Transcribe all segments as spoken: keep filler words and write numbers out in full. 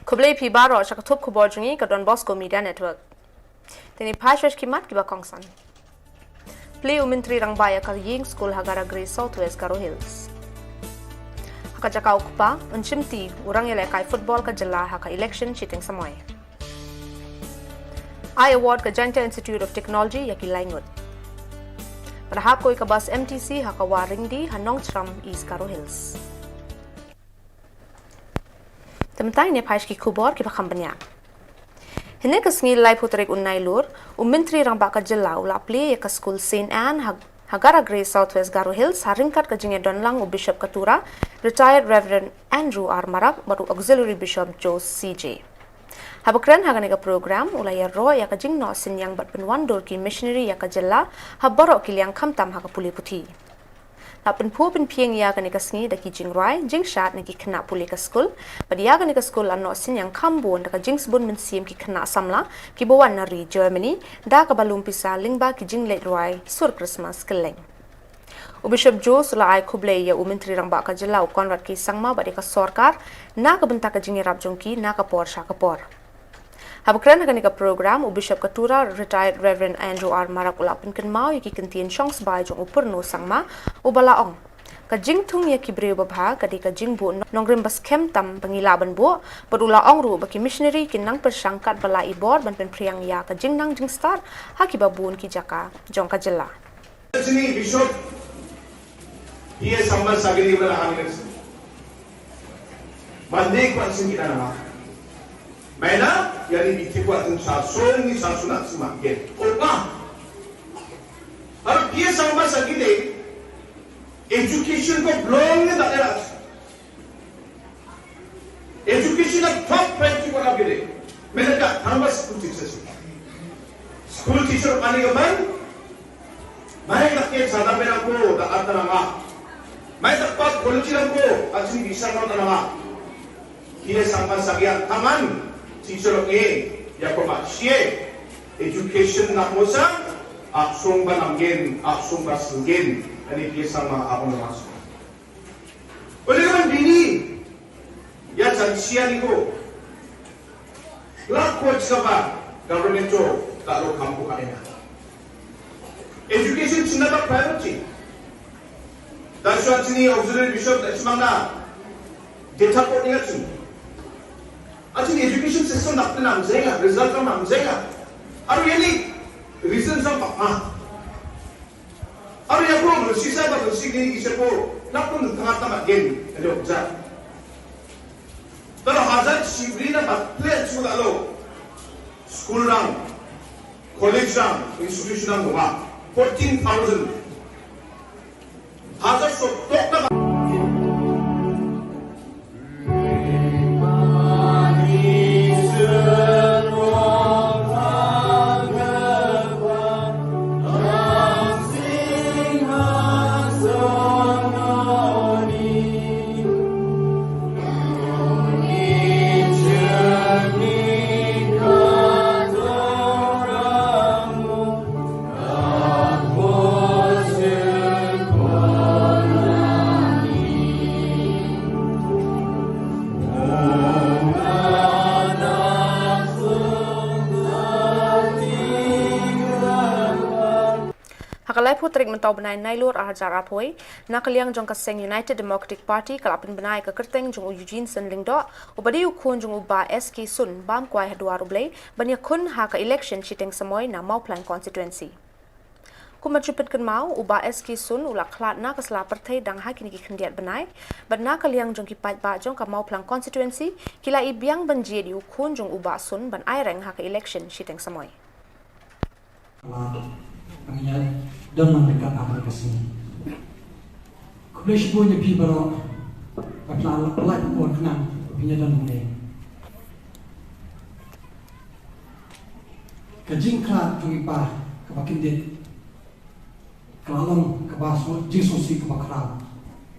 Khublei phi baroh sha ka thup khubor jong ngi ka Don Bosco Media Network. Te ngin ïa peit shuwa ki mat kiba kongsan. Plie u Myntri Rangbah ïa ka ïing skul ha Gadra Grace South West Garo Hills. Ha ka jaka u kpa, un shimti u rangïalehkai football ka jylla ha ka election shiteng samoi. Ai award ka Jaintia Institute of Technology ïa ki lai ngut. Bad hap kawei ka bus M T C ha ka War Ryngdi ha Nongshram, East Garo Hills. Te mynta ngin ïa peit sha ki khubor kiba kham bniah. Hynne ka sngi laiphew tarik u Nailur, u Myntri Rangbah ka jylla u la plie ïa ka skul Saint Anne ha, ha Gadra Grace South West Garo Hills ha ryngkat ka jingïadon lang u Bishop ka Tura, Retired Reverend Andrew R Marak, bad u Auxiliary Bishop Joe C J. Haba kren ha kane ka program, u la ïaroh ïa ka jingnoh synñiang bad pynwandur ki missionary ïa ka jylla ha baroh ki liang, khamtam ha ka pule puthi. La pynphuh pynphieng ïa kane ka sngi da ki jingrwai, jingshad na ki khynnah pule ka skul, bad ïa kane ka skul la noh synñiang kham bun da ka jingsbun mynsiem ki khynnah samla kiba wan na ri Germany, da kaba lum pisa lyngba ki jingleit rwai sur Christmas kylleng. U Bishop Joe u la ai khublei ïa u Myntri Rangbah ka jylla u Conrad K Sangma bad ïa ka sorkar na ka bynta ka jingïarap jong ki na ka por sha ka por. Haba kren ha kane ka program, u Bishop ka Tura, Retired Reverend Andrew R Marak, u la pynkynmaw ïa ki kyntien shongsbai jong u Pyrno Sangma, uba la ong: Ka jingthung ïa ki briew babha ka dei ka jingbuh nongrim ba skhem tam ba ngi lah ban buh, bad u la ong ruh ba ki missionary kin nang pyrshang katba lah i bor ban pynphriang ïa ka jingnang jingstad ha kiba bun ki jaka jong ka jylla. Sini Bishop, P A Sangma Sagini bala hamil. Mande kwa sini na nama. Maina, yani biti kwa tin sa so ni sa suna sima ke. Opa. Har P A Sangma Sagini, education ko belong ni tak eras. Education a top priority ko na bide. Mene ka thangba school teacher si. School teacher pani ka ban. Mai ka ke sada mena ko da atana nga. Mai ka pa college lang ko, atini bisa na atana nga. Kine sangka sagya tangan teacher ke ya ko ma shie. Education na mosa, aksong ba namgen, aksong ba singen. Ani kine sangma ako na masuk. Oleh ka ban bini ïa chan sia ni ko. La ko chaba government to ta lo kam ko ka ena. Education china ba priority. Da shwa chini auxiliary bishop da chimang na data ko ni ngachin. Achin education system na pnam jaya, result ka nam jaya. Aru yani reason sa pa. Aru ya ko, sisa ba sigi ni isa ko, na pun tanga tama gen, ada ujar. Tara hajar sibri na ba plan su da lo. School rang, college rang, institution rang ba. Fourteen thousand. Hajar so tok na ba. Ha ka laiphew tarik mynta u bnai Nailur arhajar arphew, na ka liang jong ka seng United Democratic Party ka la pynbna ïa ka kyrteng jong u Eugene Syn Lyngdoh, uba dei u khun jong u Bah S K Sun, bam kwai ha Dwar U Blei, ban ïakhun ha ka election shiteng samoi na Mawphlang constituency. Kumba ju pynkynmaw, u Bah S K Sun u la khlad na ka sla pyrthei dang ha kine ki khyndiat bnai, bad na ka liang jong ki paidbah jong ka Mawphlang constituency, ki la i biang ban jied ïa u khun jong u Bah Sun ban aireng ha ka election shiteng samoi. Kala, kami ïa don lang dekat apa ka sini. Khublei shibun ïa phi baroh, ba phi la lait por khnang, ba phi ïa don hangne. Ka jingkhlad jong i pa kaba kyndit ka la long kaba sngewsih, jingsngewsih kaba khraw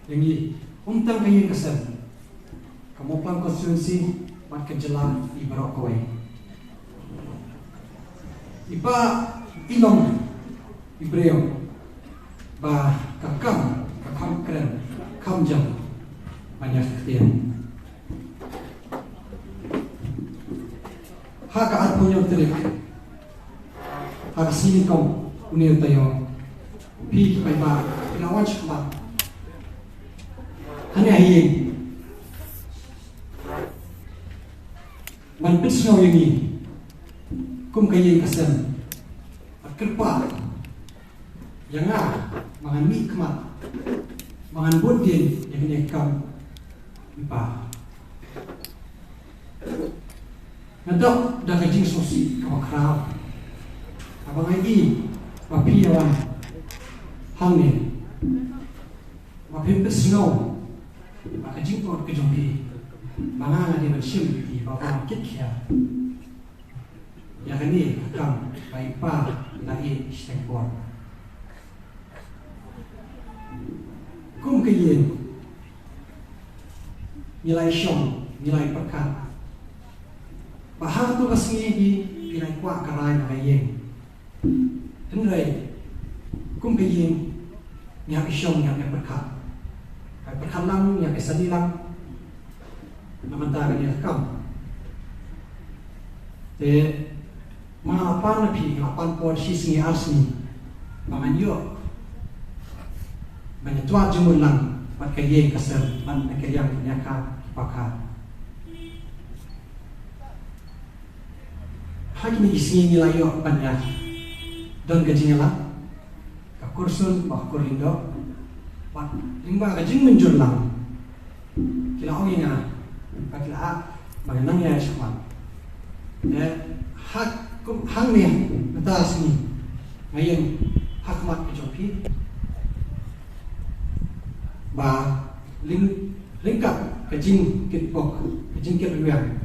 ïa ngi, ym tang ka ïing ka sem, ka Mawphlang constituency bad ka jylla i baroh kawei. I pa i long i briew ba ka kam ka kham kren kham jam ban ïa ktien. Ha ka arphew hynñiew tarik ha ka sngi nyngkong une u taïew, phi ki paidbah phi la wan shakhmat hangne ha ïing ban pynsngew ïa ngi kum ka ïing ka sem. Bad kyrpad ïa nga ba ngan mih khmat, ba ngan bud dien ïa kane ka kam, i Pa. Nga dap da ka jingsngewsih kaba khraw haba nga i ba phi ïa wan hangne, ba phi pynsngew ba ka jingpynlut ka jong phi, ba nga nga dei ban shim ïa phi ba wan kit khia ïa kane ka kam ba i Pa la ïeh shiteng por. Kum ka ïing ngi la ïashong, ngi la ïapyrkhat ba ha kato ka sngi hi ngi la ïakwah ka rai na ka ïing. Hynrei kum ka ïing ngi hap ïashong, ngi hap ïapyrkhat. Ka pyrkhat lang, ngi hap ïasani lang. Na mynta kane ka kam, te ma nga la pan na phi, nga la pan por shi sngi ar sngi ba ngan ïoh ban ïatwad jingmut lang bad ka ïing ka sem, ban ïa ka ïing ka ïa ka pakha. Ha kine ki sngi ngi la ïoh ban ïa don ka jingïalang, ka kursun bad ka kur lyngdoh, bad lyngba ka jingmynjur lang ki la ong ïa nga ba ki la hap ba ngan nang ïa shakhmat. Te ha kum hangne mynta ka sngi nga ïeng ha khmat ka jong phi ba lyng, lyngkot ka jingkitbok, ka jingkit rwiang,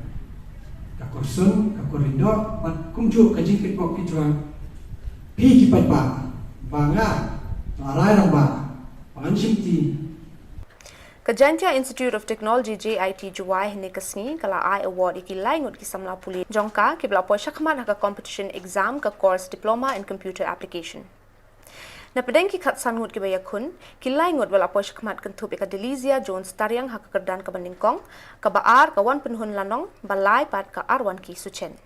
ka kursun, ka kur lyngdoh bad kumjuh ka jingkitbok ki jong phi ki paidbah, ba nga la rai rangbah ba ngan shimti. Ka Jaintia Institute of Technology, J I T, Jowai hynne ka sngi ka la ai award ïa ki lai ngut ki samla pule jong ka kiba la poi shakhmat ha ka competition exam ka course Diploma in Computer Application. Na pdeng ki khatsan ngut kiba ïakhun, ki lai ngut ba la poi shakhmat kynthup ïa ka Delizia Jones Tariang ha ka kyrdan kaba nyngkong, kaba ar ka Wanpynhun Lanong, ba lai pat ka Arwanki Suchen.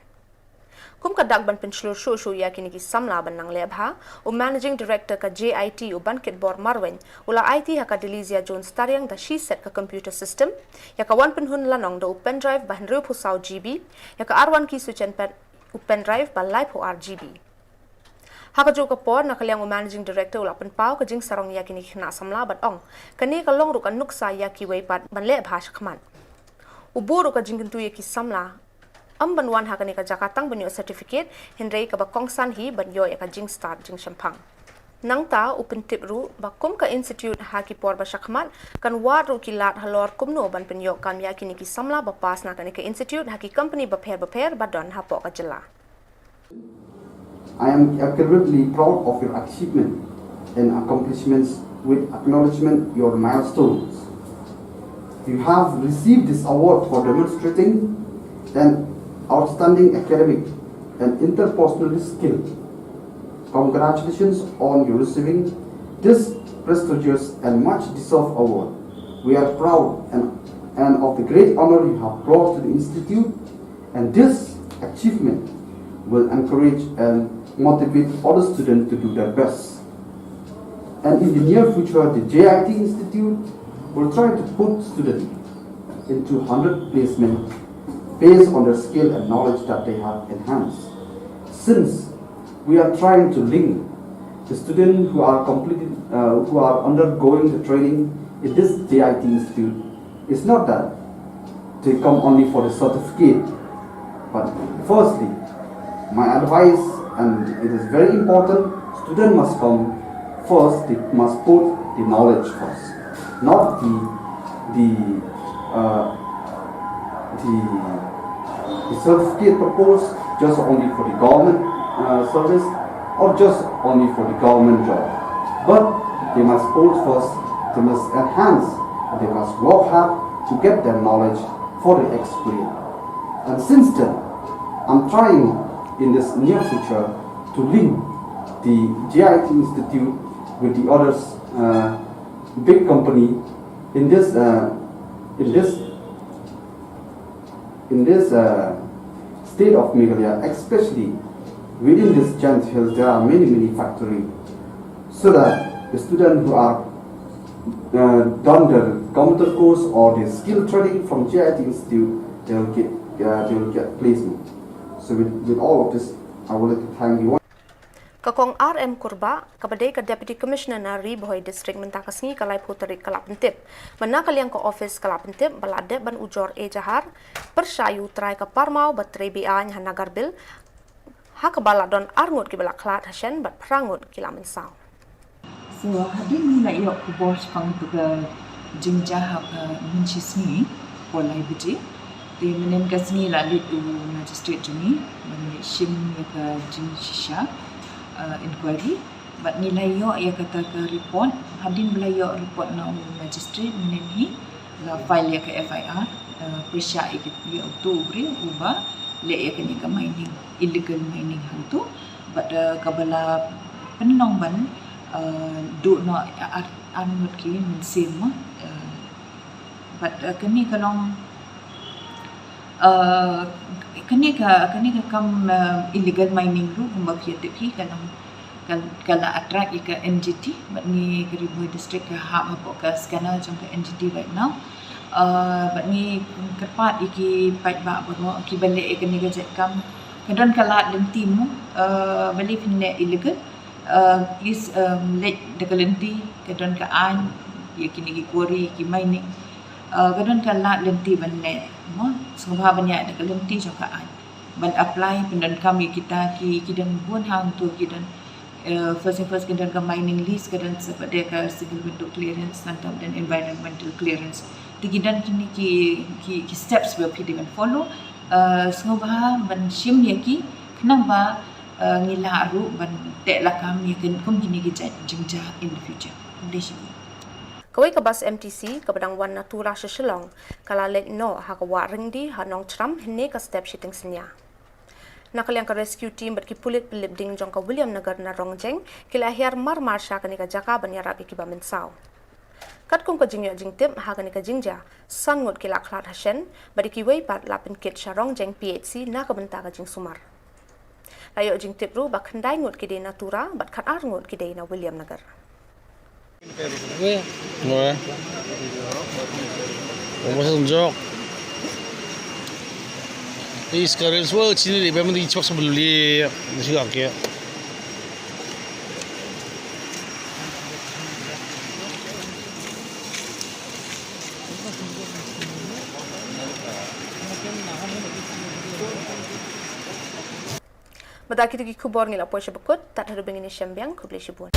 Kum ka dak ban pynshlur shuh shuh ïa kine ki samla ban nang leh bha, u Managing Director ka J I T, u Bankitbor Marwein, u la aiti ha ka Delizia Jones Tariang da shi set ka computer system, ïa ka Wanpynhun Lanong da u pendrive ba hynriewphew saw G B, ïa ka Arwanki Suchen pat u pendrive ba laiphew ar G B. Ha kajuh ka por, na ka liang u Managing Director u la pynpaw ka jingsarong ïa kine ki khynnah samla bad ong, kane ka long ruh ka nuksa ïa kiwei pat ban leh bha shakhmat. U buh ruh ka jingkyntu ïa ki samla ym ban wan ha kane ka jaka tang ban ïoh certificate, hynrei kaba kongsan hi ban ïoh ïa ka jingstad jingshemphang. Nangta u pyntip ruh ba kum ka institute ha ki por ba shakhmat kan wad ruh ki lad halor kumno ban pynïoh kam ïa kine ki samla ba pass na kane ka institute ha ki company bapher bapher ba don hapoh ka jylla. I am incredibly proud of your achievement and accomplishments with acknowledgement your milestones. You have received this award for demonstrating an outstanding academic and interpersonal skill. Congratulations on your receiving this prestigious and much deserved award. We are proud and, and of the great honor you have brought to the institute, and this achievement will encourage and motivate other students to do their best. And in the near future, the J I T Institute will try to put students into hundred placement based on their skill and knowledge that they have enhanced. Since we are trying to link the students who are completing, uh, who are undergoing the training in this J I T Institute, it's not that they come only for the certificate. But firstly, my advice, and it is very important, student must come first, they must put the knowledge first, not the, the, uh, the, the certificate proposed just only for the government, uh, service or just only for the government job. But they must put first, they must enhance, and they must work hard to get their knowledge for the experience. And since then, I'm trying in this near future to link the J I T Institute with the others, uh, big company in this, uh, in this, in this, uh, state of Meghalaya, especially within this Jaintia Hills, there are many, many factories. So that the students who are uh, done their computer course or the skill training from J I T Institute, they will get uh, they will get placement. So with, with all of this, I would like to thank you. Ka Kong R M Kurbah, kaba dei ka Deputy Commissioner na Ri Bhoi District mynta ka sngi ka laiphew tarik ka la pyntip. Mynta ka liang ka office ka la pyntip ba la dep ban ujor ejahar pyrshah ïa u trai ka parmaw ba trei be-aiñ ha Nagarbil, ha kaba la don ar ngut kiba la khlad hashen bad phra ngut ki la mynsaw. So hadien ba la ïoh khubor shaphang katu ka jingjia ha ka mynshisngi por lai baje, te mynhynnin ka sngi la leit u magistrate jong ngi ban leit shim ïa ka jingshisha, uh, inquiry. Bad ngi la ïoh ïa kata ka report, hadien ba la ïoh report na u magistrate mynhynnin hi la file ïa ka F I R, uh, pyrshah ïa utu u briew uba leh ïa kane ka mining, illegal mining hangtu. Bad uh, kaba la pynlong ban uh, duh noh ar, ar ngut ki mynsiem, uh, bad uh, kane ka long uh, kane ka kane ka kam uh, illegal mining ruh kumba phi tip hi ka long ka, ka la attract ïa ka N G T, bad ngi ka Ri Bhoi District ka hap hapoh ka scanner jong ka N G T right now. Uh, bad ngi kyrpad ïa ki paidbah baroh kiba leh ïa kane ka jait kam, ka don ka lad lynti mo, uh, balei phin leh illegal. Uh, please um, leit da ka lynti, ka don ka aiñ ïa kine ki quarry, ki mining. Uh, ka don ka lad lynti ban leh mo, sngewbha ban ïaid da ka lynti jong ka aiñ ban apply pyndonkam ïa kita ki, ki don bun hangtu, ki don uh, first and first ka don ka mining lease, ka don sa pat de ka single window clearance, nangta don environmental clearance. Te ki don kine ki, ki, ki steps ba phi dei ban follow. Uh, sngewbha ban shim ïa ki khnang ba uh, ngi lah ruh ban teh lakam ïa kin kum kine ki jait jingjia in the future. Khublei shibun. Kawei ka bus M T C kaba dang wan na Tura sha Shillong ka la leit noh ha ka wah Ryngdi ha Nongchram hynne ka step shiteng synñia. Na ka liang ka rescue team bad ki pulit pynlip ding jong ka Williamnagar na Rongjeng ki la hiar mar mar sha kane ka jaka ban ïarap ïa kiba mynsaw. Katkum ka jingïoh jingtip ha kane ka jingjia, san ngut ki la khlad hashen bad ïa kiwei pat la pynkit sha Rongjeng P H C na ka bynta ka jingsumar. La ïoh jingtip ruh ba khyndai ngut ki dei na Tura bad khatar ngut ki dei na Williamnagar. Bad da kita ki khubor ngi la poi sha ba kut, tad haduh ba ngin ïashem biang, khublei shibun.